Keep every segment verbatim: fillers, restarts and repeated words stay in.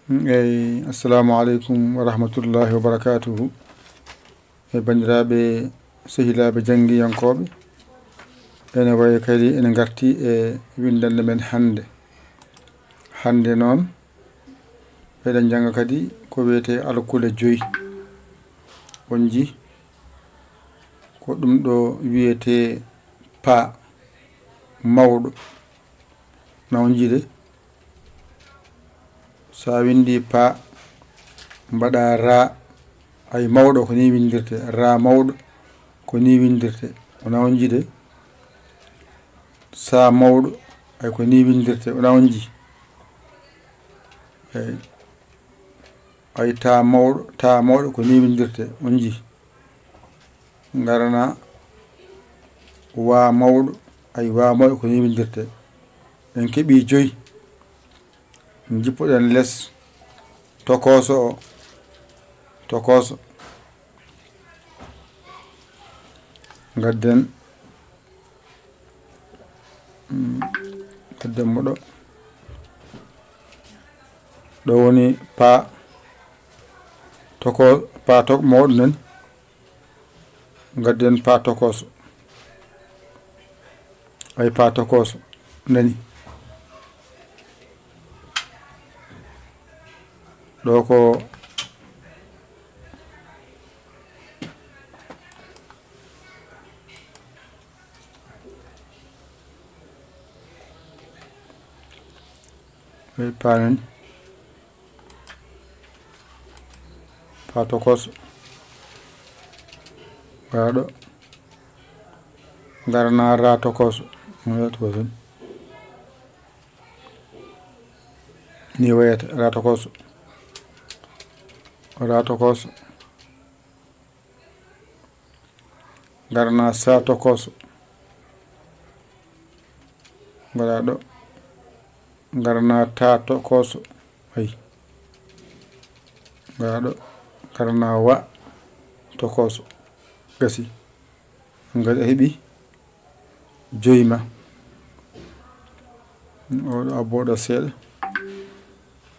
Eyi, assalamu aleykum wa rahmatullahi wa barakatuhu. E banndiraaɓe, sehilaaɓe janngiyankooɓe, ene wayi kadi ene ngarti e winndannde men hannde. Hannde noon, eɗen njannga kadi ko wiyetee alkule joyi. On njii, ko ɗum ɗo wiyetee paa mawɗo. Na on njii de? So a winndi paa, mbaɗa raa, ay mawɗo ko nii winndirtee, raa mawɗo ko nii winndirtee. Wonaa on njii de? Saa mawɗo, ay ko nii winndirtee, wonaa on njii? Eey. Ay taa mawɗo, taa mawɗo ko nii winndirtee, on njii? Ngarana waa mawɗo, ay waa mawɗo ko nii winndirtee. En keɓii joyi. Njippuɗen les tokooso o, tokooso. Ngadden, mm, ngadden mo ɗo. Ɗo woni paa toko-, paa tok-, mawɗo nan. Ngadden paa tokooso. Ay paa tokooso. Nani? Ɗo ko Ɓe paanani. Paa tokooso. Ngarɗo. Ngarana raa tokooso. Mo yaltu ko tan. Ni wayata raa tokooso. Raa tokooso. Ngarana saa tokooso. Ngarɗo. Ngarana taa tokooso. Ay. Ngarɗo. Ngarana wa tokooso. Gasi. Ngari a heɓi joyi ma. Oɗo abbo ɗo seeɗa.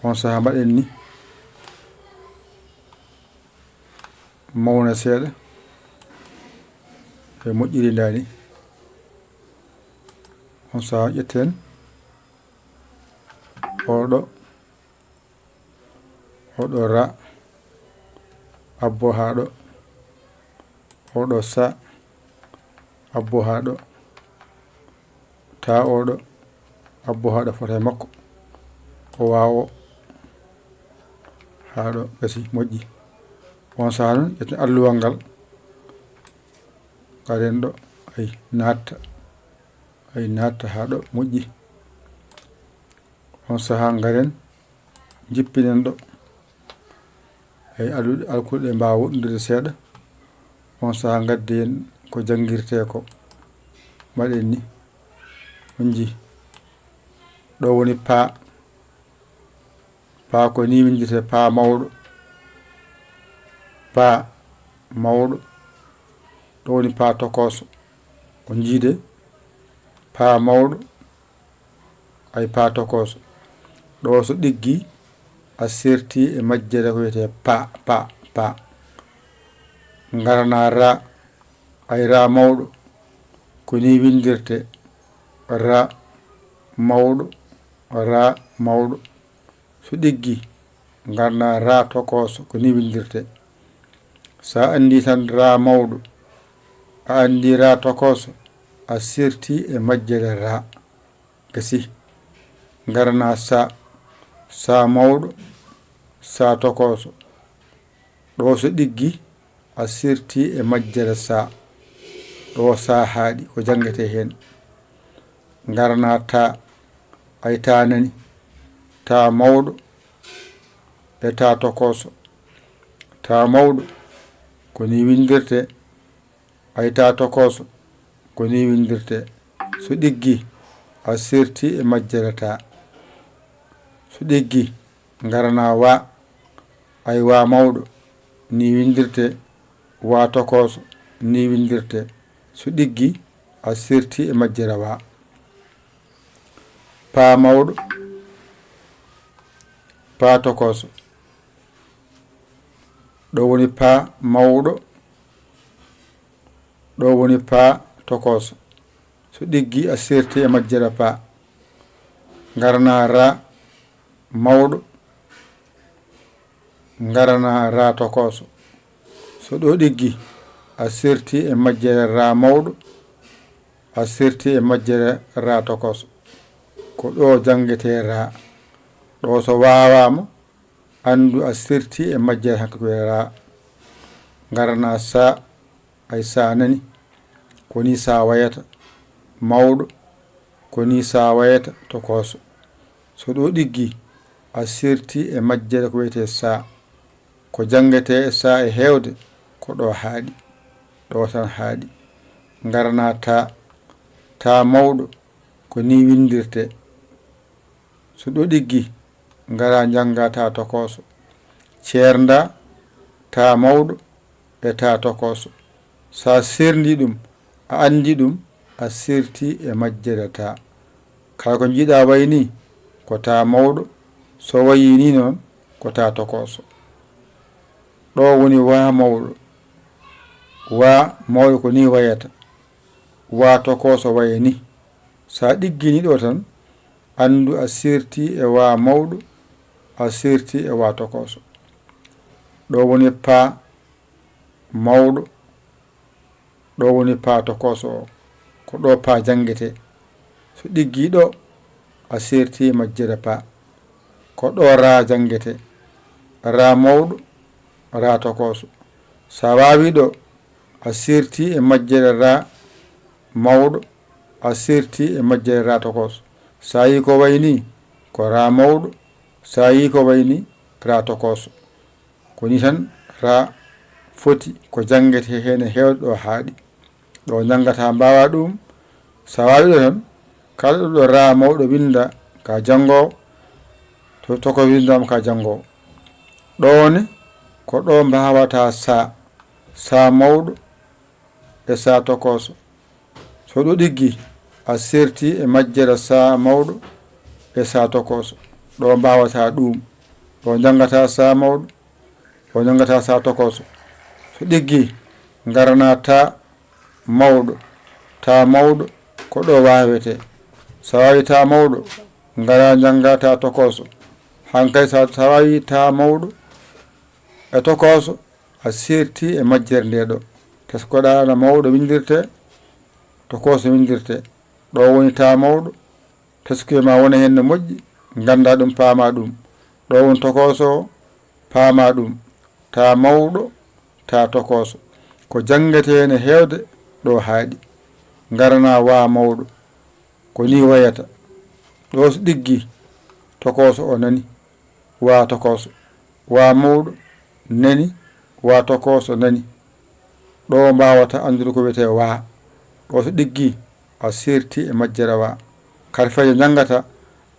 On sahaa mbaɗen ni. Mawna seeɗa. E moƴƴiri ndaani. On sahaa ƴetten. Oɗo. Oɗo ra. Abbo haa ɗo. Oɗo sa. Abbo haa ɗo. Taa oɗo. Abbo haa ɗo fota e makko. O waawo. Haa ɗo gasi moƴƴi. On sahaa noon ƴetten alluwal ngal. Ngaren ɗo. Ay natta. Ay natta haa ɗo moƴƴi. On sahaa ngaren. Njippinen ɗo. Eyi, alluɗe, alkule ɗe mbaawa woɗɗondirde seeɗa. On sahaa ngadden ko janngirtee ko. Mbaɗen ni. On njii. Ɗo woni paa. Paa ko ni winndirtee, paa mawɗo. Paa mawɗo. Ɗo woni paa tokooso. On njii de? Paa mawɗo. Ay paa tokooso. Ɗo so ɗiggi, a serti e majjere ko wiyetee paa, paa, paa. Ngarana raa, ay raa mawɗo. Ko ni winndirtee, raa mawɗo, raa mawɗo. So ɗiggi, ngarana raa tokooso, ko ni winndirtee. So a anndii tan raa mawɗo, a anndii raa tokooso, a serti e majjere raa. Gasi. Ngarana saa, saa mawɗo, saa tokooso. Ɗo so ɗiggi, a serti e majjere saa. Ɗo saa haaɗi, ko janngetee heen. Ngarana taa, ay taa nani, taa mawɗo e taa tokooso. Taa mawɗo, ko ni winndirtee, ay taa tokooso, ko ni winndirtee. So ɗiggi, a serti e majjere taa. So ɗiggi, ngarana waa, ay waa mawɗo, ni winndirtee, waa tokooso, ni winndirtee. So ɗiggi, a serti e majjere waa. Paa mawɗo, paa tokooso. Ɗo woni paa mawɗo. Ɗo woni paa tokooso. So ɗiggi, a serti e majjere paa. Ngaranaa raa mawɗo. Ngaranaa raa tokooso. So ɗo ɗiggi, a serti e majjere raa mawɗo. A serti e majjere raa tokooso. Ko ɗo janngetee raa. Ɗo so waawaama, anndu a serti e majjere hanki ko raa. Ngaranaa saa, ay saa nani. Ko ni saa wayata. Mawɗo, ko ni saa wayata tokooso. So ɗo ɗiggi, a serti e majjere ko wiyetee saa. Ko janngetee e saa e heewde, ko ɗo haaɗi. Ɗo tan haaɗi. Ngaranaa taa. Taa mawɗo, ko ni winndirtee. So ɗo ɗiggi, ngaraa njanngaa taa tokooso. Ceerndaa taa mawɗo e taa tokooso. So a seerndii ɗum, a anndii ɗum, a serti e majjere taa. Kala ko njiiɗaa wayi nii, ko taa mawɗo. So wayii nii noon, ko taa tokooso. Ɗo woni waa mawɗo. Waa mawɗo ko ni wayata. Waa tokooso waya ni. So a ɗiggii ni ɗo tan, anndu a serti e waa mawɗo, a serti e waa tokooso. Ɗo woni paa mawɗo. Ɗo woni paa tokooso o. Ko ɗo paa janngetee. So ɗiggii ɗo, a serti e majjere paa. Ko ɗo raa janngetee. Raa mawɗo, raa tokooso. So a waawii ɗo, a serti e majjere raa mawɗo, a serti e majjere raa tokooso. So a yii ko wayi nii, ko raa mawɗo. So a yii ko wayi nii, raa tokooso. Ko ni tan raa foti ko janngetee heen e heewde ɗo haaɗi. Ɗo njanngataa mbaawaa ɗum. So a waawii ɗo tan, kala ɗo ɗo raa mawɗo winnda ka janngoowo, to tokooso winndaama ka janngoowo. Ɗo ne, ko ɗo mbaawataa saa. Saa mawɗo e saa tokooso. So ɗo ɗiggi, a serti e majjere saa mawɗo e saa tokooso. Ɗo mbaawataa ɗum. Ɗo njanngataa saa mawɗo. Ɗo njanngataa saa tokooso. So ɗiggi, ngaranaa taa mawɗo. Taa mawɗo, ko ɗo waawetee. So a waawii taa mawɗo, ngaraa njanngaa taa tokooso. Hankay so a waawii taa mawɗo e tokooso, a serti e majjere nde ɗo. Teskoɗaa no mawɗo winndirtee, tokooso winndirtee. Ɗo woni taa mawɗo, teskuya maa wona heen no moƴƴi, nganndaa ɗum, paamaa ɗum. Ɗo woni tokooso o, paamaa ɗum. Taa mawɗo, taa tokooso. Ko janngetee heen e heewde ɗo haaɗi. Ngaranaa waa mawɗo. Ko ni wayata. Ɗo so ɗiggi, tokooso o nani. Waa tokooso. Waa mawɗo nani. Waa tokooso nani. Ɗo mbaawata anndude ko wiyetee waa. Ɗo so ɗiggi, a serti e majjere waa. Karfeeje njanngataa,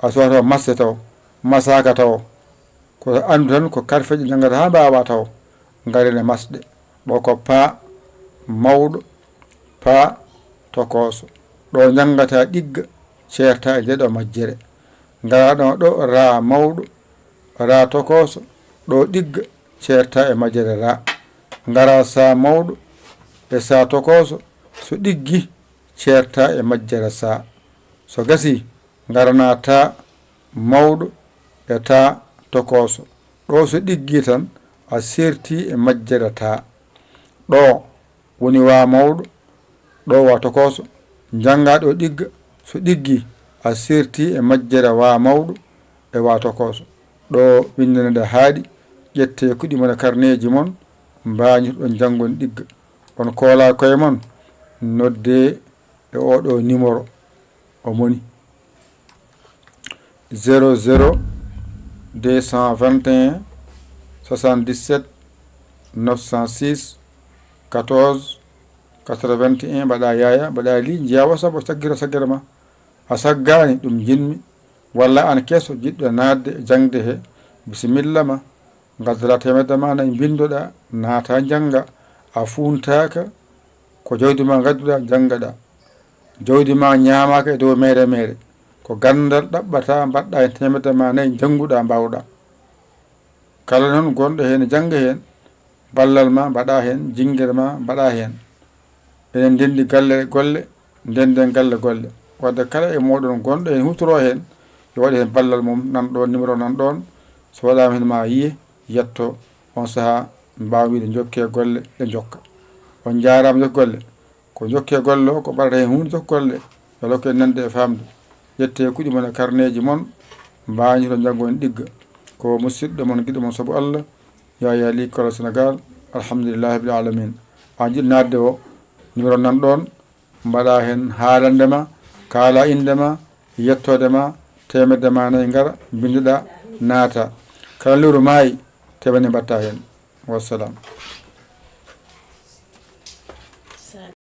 a suwata maste taw, masaaka taw. Ko anndu tan ko karfeeje njanngataa haa mbaawaa taw. Ngaren e masɗe. Ɗo ko paa mawɗo, paa tokooso. Ɗo njanngataa ɗigga, ceertaa e nde ɗo majjere. Ngaraa ɗo, ɗo raa mawɗo, raa tokooso, ɗo ɗigga, ceertaa e majjere raa. Ngaraa saa mawɗo e saa tokooso, so ɗiggi, ceertaa e majjere saa. So gasii, ngaranaa taa mawɗo e taa tokooso. Ɗo so ɗiggii tan, a serti e majjere taa. Ɗo woni waa mawɗo, ɗo waa tokooso. Njanngaa ɗo ɗigga, so ɗiggii, a serti e majjere waa mawɗo e waa tokooso. Ɗo winndanede haaɗi, ƴettee kuɗi mon e karneeji mon, mbaañotoɗon janngoni ɗigga. On koolaa koye mon, noddee e oo ɗo nimoro, o moni zéro zéro deux cent vingt et un soixante-dix-sept neuf cent six quatorze quatre-vingt-un, mbaɗaa yaaya, mbaɗaa lii, njiyaa WhatsApp o saggira saggira ma. A saggaani, ɗum njiɗmi. Walla aan keso jiɗɗo naatde e jaŋde he, bisimilla ma. Ngaddoɗaa teemedde ma nayi, mbinndoɗaa, naataa njanngaa. A fuuntaaka, ko jawdi ma ngadduɗaa, njanngaɗaa. Jawdi ma ñaamaaka e dow meere meere. Ko ganndal ɗaɓɓataa, mbaɗɗaa heen teemedde ma nayi, njannguɗaa, mbaawɗaa. Kala noon gonɗo heen e jannga heen, ballal ma mbaɗa heen, jinngere ma mbaɗa heen. Enen ndenndi galle golle, ndennden galle golle. Wadde kala e mooɗon gonɗo heen huutoroo heen, yo waɗ heen ballal mum, nan ɗoon, numéro nan ɗoon. So waɗaama heen ma yiye, yetto, oon sahaa mbaawa wiyde njokkee golle, ɗe njokka. On njaaraama, njokkee golle. Ko njokkee golle o, ko ɓaɗata heen huunde, njokkee golle. Yo Allah hokku en nande e faamde. Ƴettee kuɗi mon e karneeji mon, mbaañoto njanngo en ɗigga. Ko musiɗɗo mon, giɗo mon sabu Allah, Yaya Ly Kola Sénégal, alhamdulillahi rabbil alamin. A jiɗ naatde o, numéro nan ɗoon, mbaɗa heen haalande ma, kaala innde ma, yettoode ma, teemedde ma nayi ngara, mbinnduɗa, naata. Kala lewru maayi, teemedde mbaɗta heen. Wassalam.